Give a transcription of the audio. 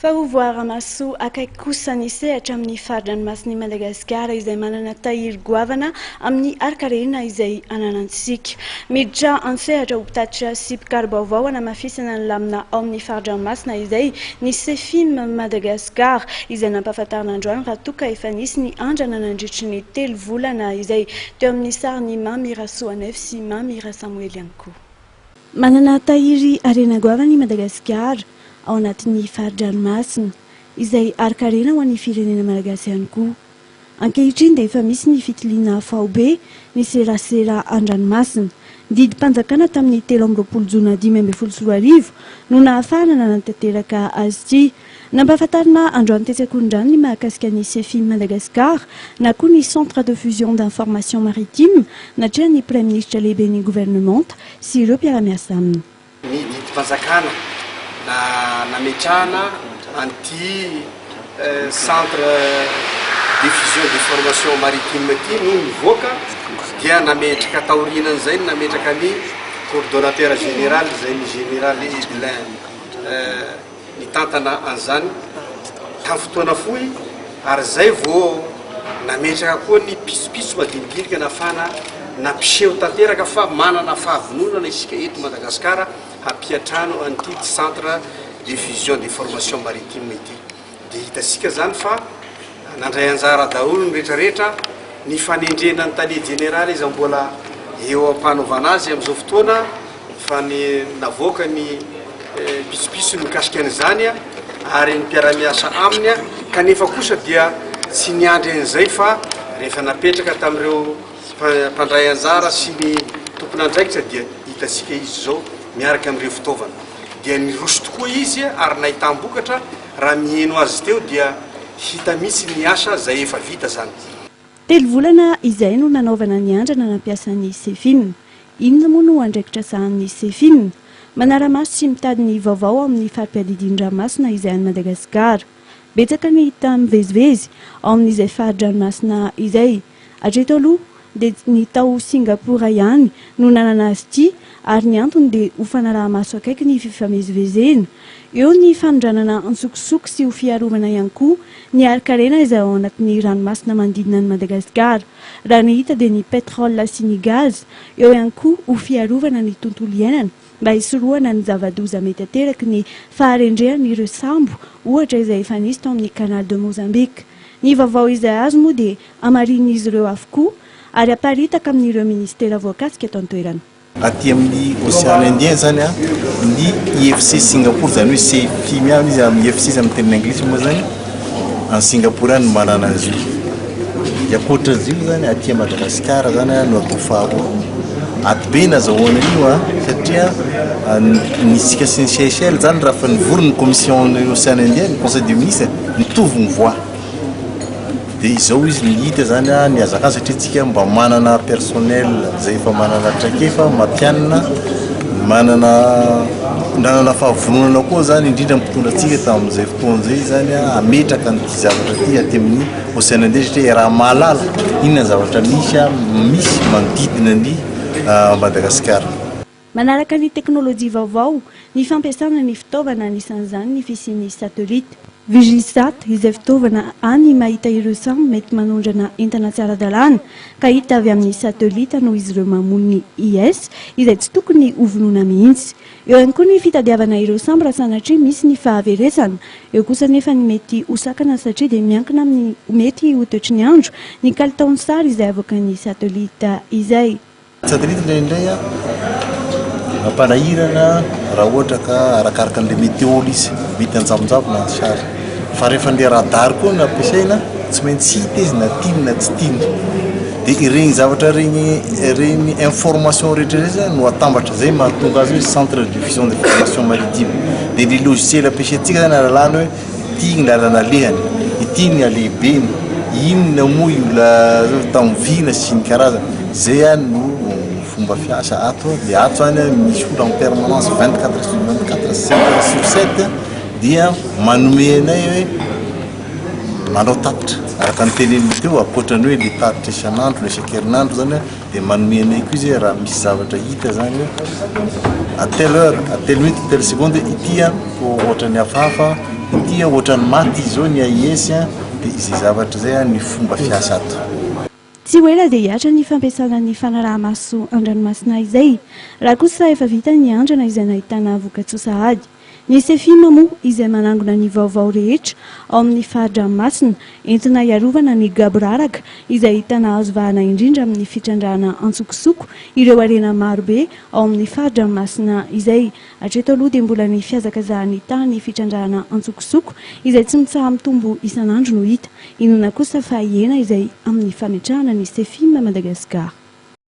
Fa ho voara-maso akaiky kosa ny sehatra amin'ny fari-dranomasin'i Madagasikara izay manana tahiry goavana amin'ny harin-karena izay ananantsika. Miditra an-tsehatra ho mpitatitra sy mpikaro-baovao hanamafisana ny lamina ao amin'ny fari-dranomasina izay ny Cefim Madagascar izay nampahafantarina androany raha toa ka efa nisy ny andrana nandritry ny 3 volana izay teo amin'ny sarin'i Mamy Rasoanaivo sy Mamy Rasamoely ihany koa. Manana tahiry harena goavana i Madagasikara ao anatin'ny fari-dranomasina, izay harin-karena ho an'ny firenena malagasy ihany koa. Ankehitriny dia efa misy ny fitiliana faobe ny serasera an-dranomasina. Didim-panjakana tamin'ny 23 jona 2015 no nahafahana nanatanteraka azy ity. Nampahafantarina androany tetsy Ankorondrano ny mahakasika ny Cefim Madagascar na koa ny Centre de Fusion d'Information Maritime natrehan'ny Praiminisitra lehiben'ny governemanta sy ireo mpiara-miasa aminy. Ny didim-panjakana na nametrahana an'ity Centre de Fusion d'information maritime ity no nivoaka dia nametraka taorianan'izay no nametraka ny coordonnateur général izay ny général Edlin nitantana an'izany tamin'ny fotoana fohy ary zay vao nametraka koa ny pitsopitso madinidinika nahafahana nampiseho tanteraka fa manana fahavononana isika eto Madagasikara hampiantrano an'ity Centre de Fusion d'information maritime ity. Dia hitantsika zany fa nandray anjara daholo ny rehetrarehetra, ny fanendrena ny tale jeneraly iza mbola eo am-panaovana azy amin'izao fotoana fa ny navoaka ny pitsopitsony mikasika an'izany ary ny mpiara-miasa aminy kanefa kosa dia tsy niandry an'izay fa rehefa napetraka tamin'ireo mpandray anjara sy ny tompon'andraikitra dia hitantsika izy izao miaraka amin'ireo fitaovana dia niroso tokoa izy ary nahitam-bokatra. Raha miheno azy teo dia hita mihitsy ny asa zay efa vita zany. 3 volana izay no nanaovana ny andrana nampiasa ny Cefim. Inona moa no andraikitra sahanin'ny Cefim? Manara-maso sy mitady ny vaovao ao amin'ny fari-piadidian-dranomasina izay any Madagasikara. Betsaka ny hita mivezivezy ao amin'izay fari-dranomasina izay. Hatreto aloha dia ny tao Singapour ihany no nanana azy ity ary ny antony dia ho fanaraha-maso akaiky ny fifamezivezena. Eo ny fanondranana antsokosoko sy ho fiarovana ihany koa ny harin-karena izay ao anatin'ny ranomasina manodidina an'i Madagasikara. Raha ny hita dia ny pétrole sy ny gaz, eo ihany koa ho fiarovana ny tontolo iainana mba hisorohana ny zava-doza mety ateraky ny faharendrehan'ireo sambo ohatra izay efa nisy tao amin'ny canal de Mozambique. Ny vaovao izay azo moa dia hamarinin'izy ireo avokoa ary aparitaka amin'ireo ministera voakasika eto an-toerana. Aty amin'ny Océan Indien zany ny IFC Singapour, zany hoe CFIM ihany izy, amin'ny IFC izy amin'ny teny anglisy moa zany, any Singapour any no manana azy io. Dia ankoatra azy io zany aty Madagasikara zany no atao faharoa. Ady be nazahoana an'io satria ny isika sy ny Seychelles zany raha fa nivory ny commission ny Océan Indien, ny conseil des ministres, mitovy ny voix. Dia izao izy ny hita zany ny hazakazaka satria tsika mba manana personnel zay efa manana traikefa matihanina, manana nanana fahavononana koa zany indrindra mpitondra antsika tamin'izay fotoana izay zany hametraka an'ity zavatra ity aty amin'ny Océan Indien satria raha mahalala inona ny zavatra misy misy manodidina ny Madagasikara. Manaraka ny teknolojia vaovao, ny fampiasana ny fitaovana anisan'izany ny fisian'ny satellite. Vigisat, izay fitaovana any mahita ireo sambo mety manondrana entana tsy ara-dalàna ka hita avy amin'ny satellite noho izy ireo mamono ny IS izay tsy tokony hovonoina mihitsy. Eo ihany koa ny fitadiavana ireo sambo raha sanatria misy ny fahaverezana. Eo kosa anefa ny mety ho sakana satria dia miankina amin'ny mety ho toetry ny andro ny kalitaon'ny sary izay avoakan'ny satellite izay. Satellite indraindray mampanahirana raha ohatra ka arakaraka an'ilay météo ilay izy, mety hanjavonjavona ny sary. Fa rehefa an'ilay radar koa no ampiasaina, tsy maintsy hita izy na tiany na tsy tiany. Dia ireny zavatra ireny, ireny information rehetra ireny zany no atambatra, izay mahatonga azy hoe centre de diffusion d'information maritime. Dia ny logiciel ampiasaintsika zany ahalalana hoe ity ny lalana alehany, ity ny halehibeny, inona moa io tamin'ny sy ny karazany. Zay ihany no fomba fiasa ato. Dia ato zany misy olona en permanence 24 sur 24, 7 heures sur 7 dia manome anay hoe manao tatitra araka ny teneniny teo, ankoatra ny hoe le tatitra isan'andro na isan-kerinandro zany dia manome anay koa izy raha misy zavatra hita zany hoe à telle heure, à telle minute, telle seconde ity ohatra ny hafahafa ity. ity ohatran'ny maty izy izao ny AIS dia izay zavatra izay ny fomba fiasa ato. Tsy ho ela dia hihatra ny fampiasana ny fanaraha-maso an-dranomasina izay, raha kosa efa vita ny andrana izay nahitana vokatsoa sahady. Ny Sefima moa izay manangona ny vaovao rehetra ao amin'ny fari-dranomasina entina hiarovana ny gaboraraka izay hita nahazo vahana indrindra amin'ny fitrandrahana antsokosoko ireo harena maro be ao amin'ny fari-dranomasina izay hatreto aloha dia mbola ny fihazakazahan'ny tahan'ny fitrandrahana antsokosoko izay tsy mitsaha-mitombo isan'andro no hita. Inoana kosa fa hihena izay amin'ny fametrahana ny Sefima Madagascar.